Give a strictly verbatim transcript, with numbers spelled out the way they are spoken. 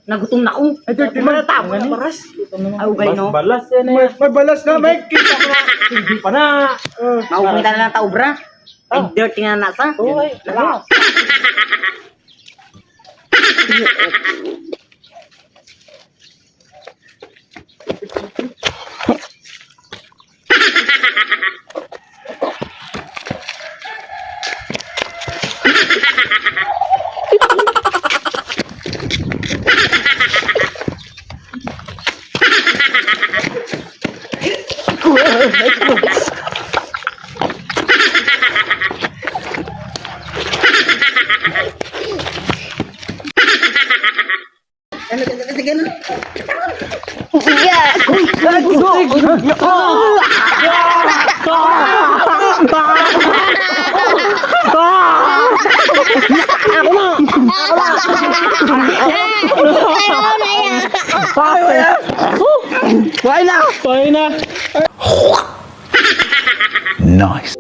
Nagutom na ako. Ay, dirty na tao, balas. Aw, gay, no? Balas yan, eh. May, may balas na, may kita na. Hindi pa na. Maupay tana na tao, bra. Ay, dirty na nasa. Oy, wala. Nice.